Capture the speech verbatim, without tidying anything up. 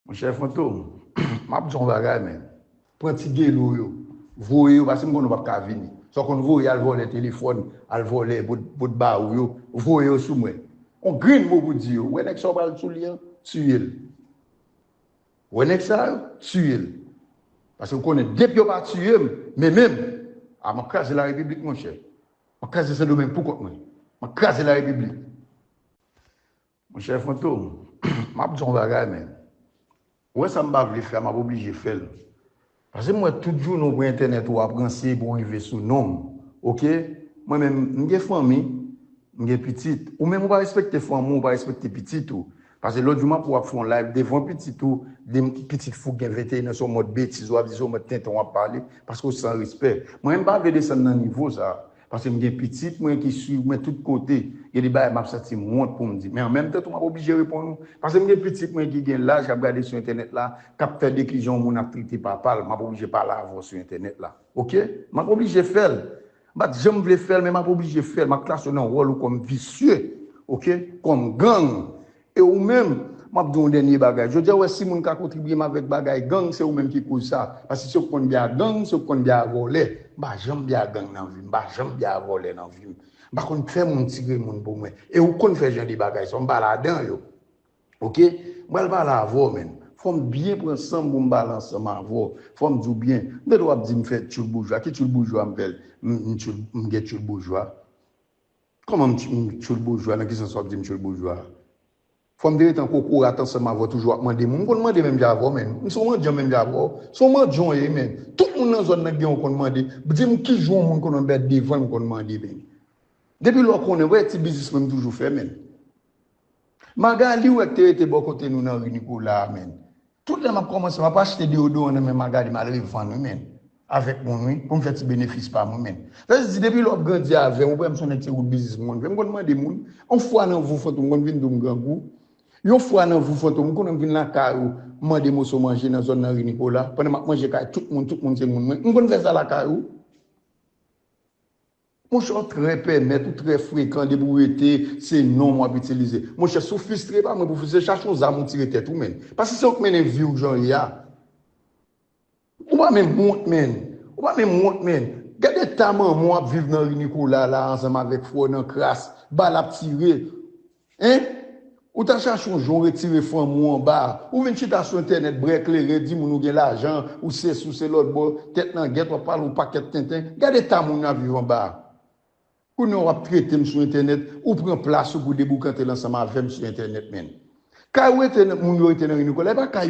Monchè Fantom, m ap di w yon bagay, men. Pran ti gelo yo, voye yo, paske m konnen w p ap ka vini. Sa w konn voye al vòlè telefòn, al vòlè bòt, bòt bawou yo, voye yo sou mwen. Yon grenn mo pou di yo. Wè nèg sa w pral sou li an, tiye l. Wè nèg sa yo, tiye l. Paske w konnen, depi yo pa tiye m, men menm, a, m ap kraze Larepiblik, monchè. M ap kraze Sendomeng pou kont mwen. M ap kraze Larepiblik. Monchè Fantom, m ap di w yon bagay, men. Ou wè sa m pa vle fè a, m ap oblije fè l. Paske m wè tout jounen w pran entènèt ou ap ranse pou w rive sou non m. Oke? Mwen menm, m gen fanmi, m gen pitit. Ou menm ou pa respekte fanmi w, ou pa respekte pitit ou. Paske lòt jou m ap wè w ap fè yon live devan pitit ou, di m pitit fout gen venteyen an, se yon mòd betiz w ap di, se yon mòd tenten w ap pale, paske w san respè. Mwen menm m pa vle desann nan nivo sa. Paske m gen pitit mwen ki swiv mwen tout kote. Gen de bagay m ap santi m wont pou m di. Men an menm tan tou, m ap oblije reponn ou. Paske m gen pitit mwen ki gen laj, k ap gade sou entènèt la, k ap fè dekri jan yon moun ap trete papa l. M ap oblije pale avè w sou entènèt la. Oke? M ap oblije fè l. M pa t janm vle fè l, men m ap oblije fè l. M ap klase w nan wòl ou kòm visye. Oke? Kòm gang. E ou menm, m ap di w yon dènye bagay. Jodi a, w wè si moun ka kontribye m avèk bagay gang, se ou menm ki koz sa. Paske se ou k konn byen ak gang, se ou k konn byen ak vòlè. M pa janm byen ak gang nan vi m, m pa janm byen ak vòlè nan vi m. M pa konn fè moun tire moun pou mwen. E ou konn fè jan de bagay sa, m pa ladan yo. Oke? M pral pale avè w, men. Fò m byen pran san m pou m pale ansanm avè w. Fò m di w byen. M tande w ap di m fè tchoul boujwa. Ki tchoul boujwa m fè l? M, m tchoul, m gen tchoul boujwa. Kòman m tch-, m tchoul boujwa? Nan ki sans w ap di m tchoul boujwa? Fò m te ret an kokorat ansanm avè w, toujou ap mande moun. M konn mande menm jan avè w, men. M se yon mandyan menm jan avè w. Se yon mandyan w ye, men. Tout moun nan zòn nan gen yon konn mande. Di m ki jan yon moun konn anbèt devan l, m konn mande, men. Depi lè w konnen, wè ti biznis mwen m toujou fè, men. Magali, wè k te rete bò kote nou nan ri Nikola a, men. Tout lè m ap kòmanse, m ap achte deyodoran nan men Magali, m al revann, wi, men. Avèk moun, wi, pou m fè ti benefis pa m, wi, men. Sa vle di, depi lè w ap grandi avè m, ou wè m se yon nèg se wout biznis m konn fè. M konn mande moun. Yon fwa nan vi w, Fantom, m konn vin di w m grangou. Yon fwa nan vi w, Fantom, m konn vin lakay ou, m mande moso manje nan zòn nan ri Nikola. Pandan m ap manje kay tout moun, tout moun se moun mwen. M konn fè sa lakay ou. Monchè, w trè pèmèt, ou trè frekan, depi w rete, se non m w ap itilize. Monchè, si w fistre, pa mwen pou fistre, chache yon zam ou tire tèt ou, men. Paske se ou k mennen vi w jan w ye a. Ou pa menm wont, men. Ou pa menm wont, men. Gade eta manman w ap viv nan ri Nikola la, ansanm avèk frè w nan kras, bal ap tire. Hein? Ou ta chache yon jan w retire fanmi w anba a. Ou vin chita sou entènèt, bwè kleren, di moun ou gen lajan, ou sesi, ou se lòtbò, tèt nan gèt, w ap pale yon pakèt tenten. Gade eta moun nan ap viv anba a. Kounye a w ap trete m sou entènèt, ou pran plas ou pou deboukante l ansanm avè m sou entènèt, men. Kay ou rete nan, moun yo rete nan ri Nikola, e pa kay